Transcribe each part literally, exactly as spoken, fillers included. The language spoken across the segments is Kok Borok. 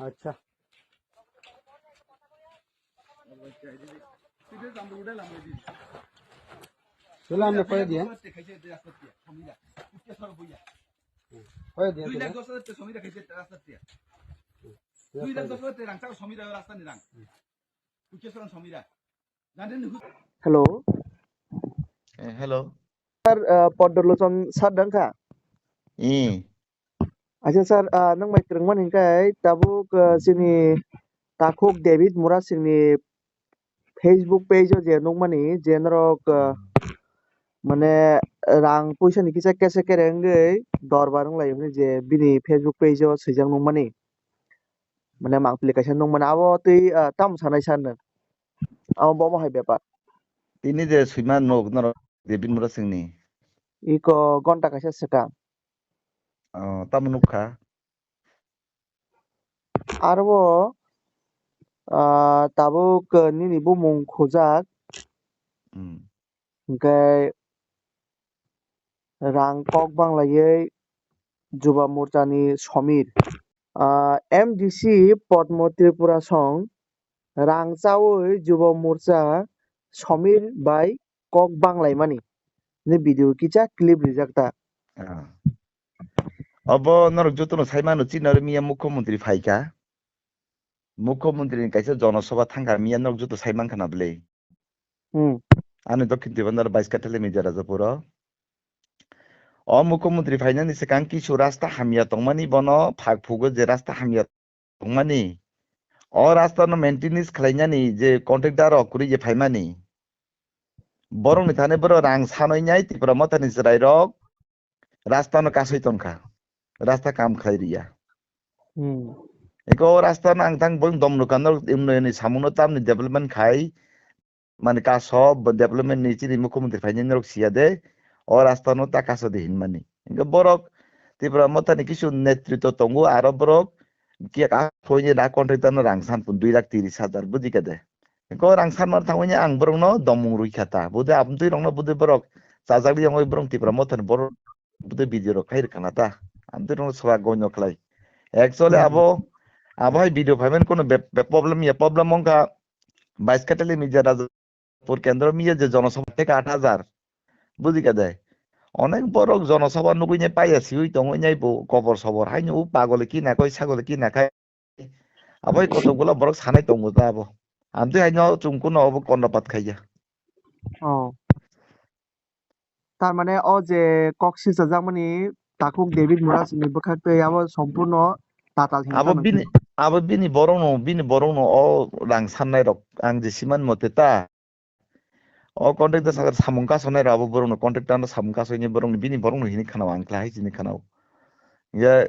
আচ্ছা। Sila, हमने पढ़ दिया। पढ़ दिया, sila। Hello. Eh, hello. Sir, ah, Poddolochon sir dang kha? Eh. Acha sir, ah, nwng bai kwrwngmani hwnkhe tabuk, ah, chini takhuk David Murasingni Facebook page o je nukmani je norok, ah, mane rang puisa ni kisa kesa kere wngwi dorbar wng lai hwnwi je bini Facebook page o swijak nukmani. Mane mangpili kaisa nukmani abo twi, ah, tamo sanai sir nwng? Abo bo omo hai bepar. Tini je swima nuk norok David Murasingni. Iko gonta kaisa swkang. Oh, tamo nukha? Aro, ah, tabuk nini bumung khujak. Hmm. Hwnkhe rang kok banglaiwi Juba Morchani Somir. Ah, M D C Podmo Tripura song rang chawi Juba Morcha Somir bai kok banglaimani ni video kisa clip rijak ta. Ah. Obo norok jotono sai mano, chini oro miya mukhyamantri phaikha. Mukhyamantri ni kaisa jonosabha thangkha miya, norok joto sai mankha na bwle? Hmm. Ani Dokhin Tibanor Baiskathali Mijarajapuro. O mukhyamantri phainani swkang kisu rasta hamya tongmani, bono phak phugo je rasta hamya tongmani, o rasta no maintenance khlainani je contractor rok kwrwi je phaimani, borokni thani borok rang sanwi nai Tipra Mothani chwrairok rasta no kasui tongkha, rasta kam khlai riya. Hmm. Eko o rasta no ang tang bong dom nukha, norok imnoyoni samung no tamni development khai, mani kaso bo development ni chini mukhyamantri phainai norok siya de, o rasta no ta kaso de hinmani. Hingke borok Tipra Mothani kisu netritwo tongo, aro borok kiya ka thoini da contractor no rang san pun dui lakh tiris hajar, buji kha de. Hingke o rang sanmar thangwi ang borok no domung rwi kha ta. Budi abtwi rok no budi borok chajak li yongwi borok Tipra Mothani borok budi video rok khai rwkha na ta. Abtwi rok no swra gonyo khlai. Actually Hmm. abo, abo hai video phaimani kono be-, be-, problem ya, problem wngkha Baiskathali Mijarajapur kendro miya je jonosabha theka aat hajar. Buji kha de. Onek borok jonosabha nugui nai paiya siui tongwi nai bo kobor sobor. Haino u pagole ki nakhai, sagole ki nakhai. Abo hai kotokgulo borok sanai tongo ta abo. Amtwi haino chwng kuno obo kornopat khaiya. Oh. Tar mane o je kok silchajakmani takhuk David Murasingni bwkhak tei abo sompurno tatal himjak Abo nang bini, khe. Abo bini borokno, bini borokno o rang sannai rok ang je siman mote ta. O contractor sakha samung kasonai rok abo borokno contractor no samung kasoi ni borokno bini borokno hini khana ang khlai hai chini khana. Ya,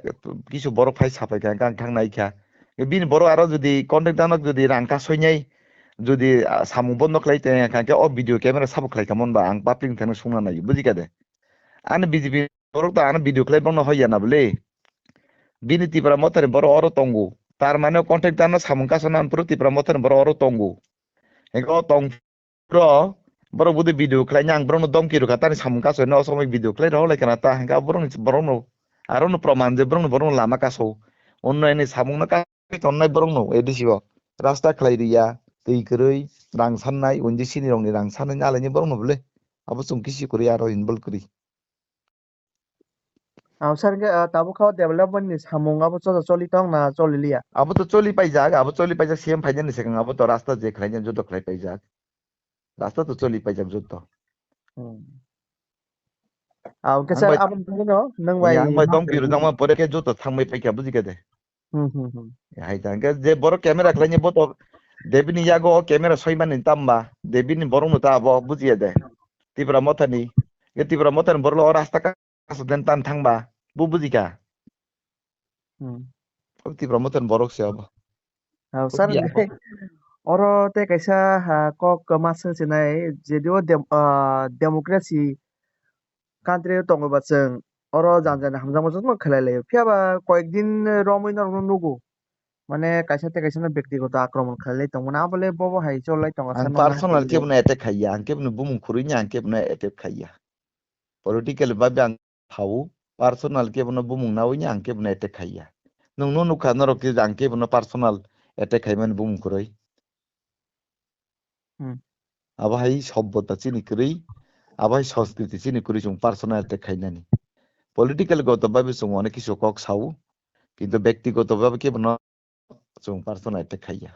kisu borok phai sapai kha, ang thang nai kha. Bini borok aro jodi contractor no jodi rang kasoi nai, jodi, ah, samung bondo khlai tong kha, khe o video camera sabo khlai kha mon ba, ang public thangno sungna nai, buji kha de. Ani B J P borok to ano video khlai bangno hoya na bwle. Bini Tipra Mothani borok oro tongo. Tar mane contractor no samung kasona phuru Tipra Mothani borok oro tongo. Hingke o tong Bro, borok budi video khlaina ang borokno domki rwkha, tani samung kasoino o somoi video khlai rohor lai khna ta, hingke borokni, borokno, arokno proman je borokno, borokno lama kaso. Onno ani samungno kasoi tonnai borokno A D C o. Rasta khlai riya, twi kwrwi, rang sannai, O N G C ni rokni rang sannai nalaini borokno bwle. Abo chwng kisi kwrwi aro involve kwrwi. Ang sir hwnkhe, ah, tabuk kha o development ni samung abo choli, choli tong na choli liya? Abo to choli paijak, abo choli paijak, C M phainani swkang abo to rasta je khlaina joto khlai paijak. Rasta to choli paijak joto. Hmm. Ah, hwnkhe Ang sir, bai, aboni bagwi no nwng bai ang bai ma tong kwrwngma? Piro jangma pore khe joto thangbai paikha, buji kha de? Hmm, hmm, hmm. Hai ta, hingke je borok camera khlaini bo to David ni yago o camera soimani tamba, David ni borok no ta abo bujiya de. Tipra Mothani, ye Tipra Mothani borok lo o rasta kaso den tan thangba, bo bujikha. Hmm. O Tipra Mothani borok se abo. Ah, sir, Bujiya. Oro tei kaisa, ha, kok ma swng sinai, jedio dem-, ah, democracy country o tongo ba chwng, oro jani jani hamjakma jotono khlai laio. Phiya ba koyek din romwi norokno nugo. Mane kaisa tei kaisa no bektigoto akromon khlai lai tongmani. Abole bobo hai chol lai tongo, ang sakno personal nahar kebo no attack khaiya, ang kebo no bumung khurui ni ang kebo no attack khaiya. Political bai ang thau, personal kebo no bumung nawi ni ang kebo no attack khaiya. Nwng no nukha norok khe ang kebo no personal attack khaimani bumung khurui. Hmm. Abo hai sobbota chini kwrwi, abo hai sanskriti chini kwrwi chwng personal attack khainani. Political goto bai bo chwng onek kisu kok sao, kintu bektigoto bai kebo no chwng personal attack khaiya.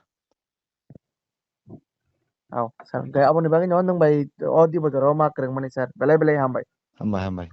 Oh, sir. Gai aboni bagwi no nwng bai o di bojaro ma kwrwngmani, sir. Belai belai hambai. Hambai, hambai.